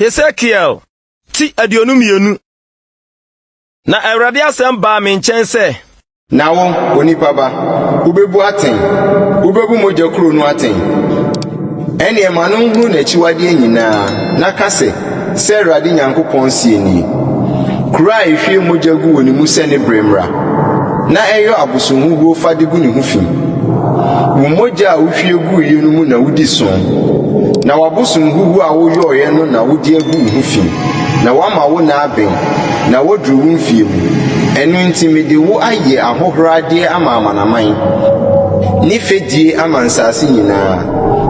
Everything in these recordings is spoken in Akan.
Hesekiel ti 22. Na Awurade asɛm baa me nkyɛn sɛ. Na wo, onipa ba, wubebu atɛn, wubebu mogya kuro no atɛn. Ɛnneɛ ma no nhunu n'akyiwadeɛ nyinaa, na ka sɛ, 'Sɛ Awurade Nyankopɔn seɛ nie, Kuro a ɛhwie mogya gu wɔ ne mu sɛ ne berɛ mmra, na ɛyɔ abosonhuhuo fa de gu ne ho fi. Wo mogya a wohwie guiɛ no mu na wodi so, na w'abosonhuhuo a woyɔeɛ no na wode agu wo ho fi, na woama wo nna abɛn, na woaduru wo mfeɛ mu. Ɛno nti mede wo ayɛ ahohoradeɛ ama amanaman, ne fɛdie ama nsase nyinaa.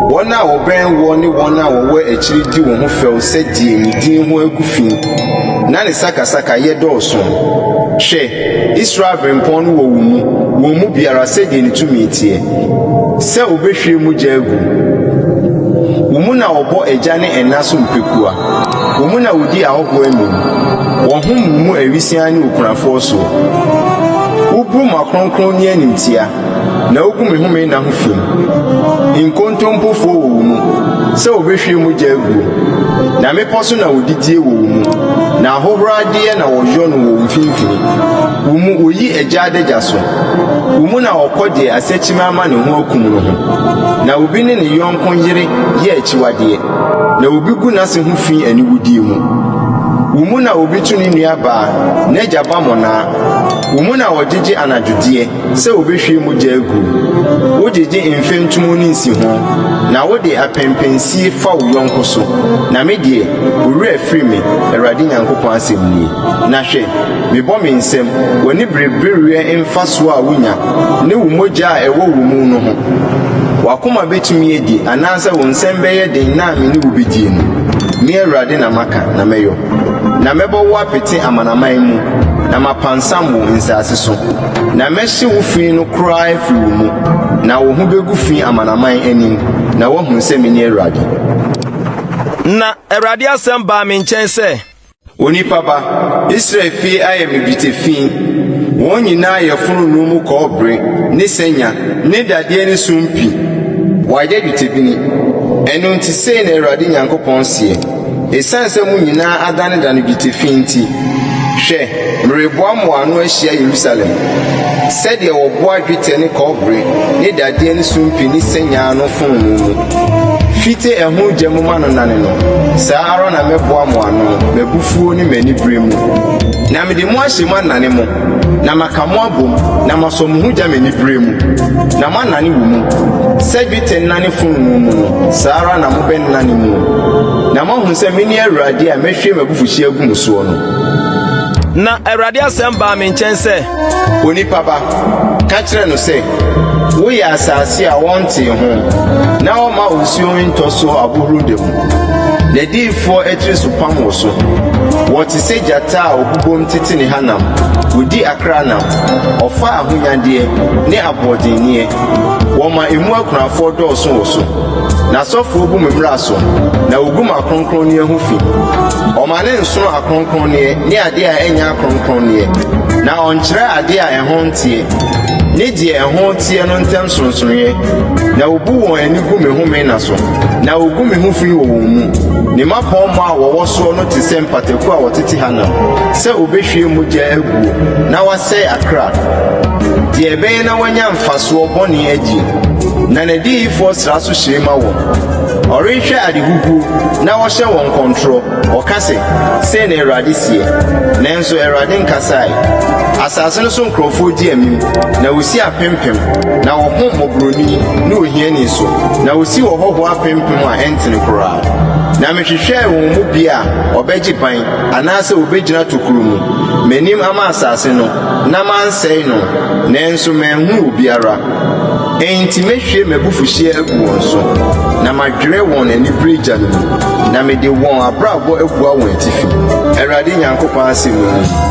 Wɔn a wɔbɛn woɔ ne wɔn a wɔwɔ akyiri di wo ho fɛw sɛ deɛ ne din ho agu fi, na ne sakasakayɛ dɔɔso. Hwɛ, Israel berempɔn no wɔ wo mu, wɔn mu biara sɛdeɛ ne tumi teɛ, sɛ ɔbɛhwie mogya agu. Wo mu na wɔbɔ agya ne ɛna so mpekua, wo mu na wɔdi ahɔhoɔ amim, wɔhom wo mu awisiaa ne okunafoɔ soɔ. Wobu m'akronkronneɛ animtia. Na wogu me home nna ho fi. Nkontompofoɔ wɔ wo mu, sɛ wɔbɛhwie mogya aguo. Na mmepɔ so na wɔdidie wɔ wo mu, na ahohoradeɛ na wɔyɔ no wɔ wo mfimfini. Wo mu wɔyi agya adagya so. Wo mu na wɔkɔ deɛ asakyima ama ne ho akum no ho. Na obi ne ne yɔnko yere yɛ akyiwadeɛ, na obi gu n'ase ho fi aniwudie mu. Wo mu na obi to ne nuabaa, n'agya ba mmonnaa. Wo mu na wɔgyegye anadwodeɛ. Sɛ wobehwie mogya agu. Wogyegye mfɛntom ne nsiho, na wode apempensie fa wo yɔnko so, na me deɛ, wo werɛ afiri me, Awurade Nyankopɔn asɛm nie. Na hwɛ, mebɔ me nsam, w'aniberebereɛ mfasoɔ a wunya, ne wo mogya a ɛwɔ wo mu no ho. W'akoma betumi adi, anaasɛ wo nsam bɛyɛ den nna a me ne wo bedie no? Me Awurade na maka, na mɛyɔ. Na mɛbɔ wo apete amanaman mu, na mapansam wo nsase so. Na mɛhye wo fi no koraa afiri wo mu, na wo ho begu fi amanaman anim, na woahunu sɛ mene Awurade. Na Awurade asɛm baa me nkyɛn sɛ. Onipa ba, Israel fie ayɛ me dwetɛ fi, wɔn nyinaa yɛ fononoo mu kɔbere ne sanya ne dadeɛ ne sumpi, wɔayɛ dwetɛbini. Ɛno nti sei na Awurade Nyankopɔn seɛ, Esiane sɛ mo nyinaa adanedane dwetɛ fi nti, hwɛ, mereboa mo ano ahyia Yerusalem, sɛdeɛ wɔboa dwetɛ ne kɔbere ne dadeɛ ne sumpi ne sanya ano fononoo mu, fite ɛho gya mu ma no nane no, saa ara na mɛboa mo ano m'abufuo ne m'anibereɛ mu. Na mede mo ahyɛ mu anane mo, na maka mo abom, na masɔ mo ho gya m'anibereɛ mu, na moanane wɔ mu. Sɛ dwetɛ nane fononoo mu no, saa ara na mobɛnane mu, na moahunu sɛ mene Awurade a mɛhwie m'abufuhyeɛ agu mo soɔ no. Na Awurade asɛm baa me nkyɛn sɛ. Onipa ba, ka kyerɛ no sɛ, 'Woyɛ asase a wɔntee ho, na wɔmma osuo ntɔ so abohuro da mu. N'adiyifoɔ atirisopam wɔ so. Wɔte sɛ gyata a ɔbobom tete ne hanam, wɔdi akra nam, ɔfa ahonyadeɛ ne aboɔdenneɛ. Wɔma emu akunafoɔ dɔɔso wɔ so. N'asɔfoɔ bu me mmara so, na wɔgu m'akronkronneɛ ho fi. Ɔma ne nsono akronkronneɛ ne adeɛ a ɛnyɛ akronkronneɛ, na ɔnkyerɛ adeɛ a ɛho nteɛ ne deɛ ɛho teɛ no ntam nsonsonoeɛ, na wɔbu wɔn ani gu me home nna so, na wɔgu me ho fi wɔ wɔn mu. Ne mmapɔmma a wɔwɔ soɔ no te sɛ mpataku a wɔtete hanam, sɛ wɔbɛhwie mogya aguo na wɔasɛe akra, deɛ ɛbɛyɛ na wɔanya mfasoɔ bɔne adie. Na n'adiyifoɔ sra so hyire ma wɔn. Ɔrehwɛ ade huhuo na ɔhyɛ wɔn nkɔntorɔ, ɔka sɛ, 'Sei na Awurade seɛ, nanso Awurade nkasae. Asase no so nkurɔfoɔ di amim, na wɔsi apempem, na wɔhom mmɔborɔni ne ohiani so, na wɔsi ɔhɔhoɔ apempem a ɛntene koraa. Na mehwehwɛɛ wɔn mu bi a ɔbɛgye ban anaasɛ ɔbɛgyina tokuro mu, m'anim ama asase no, na mansɛe no, nanso manhunu obiara. Enti mɛhwie m'abufuhyeɛ agu wɔn so, na madwerɛ wɔn anibereɛ gya no mu, na mede wɔn abrabɔ abua wɔn atifi. Awurade Nyankopɔn asɛm ni.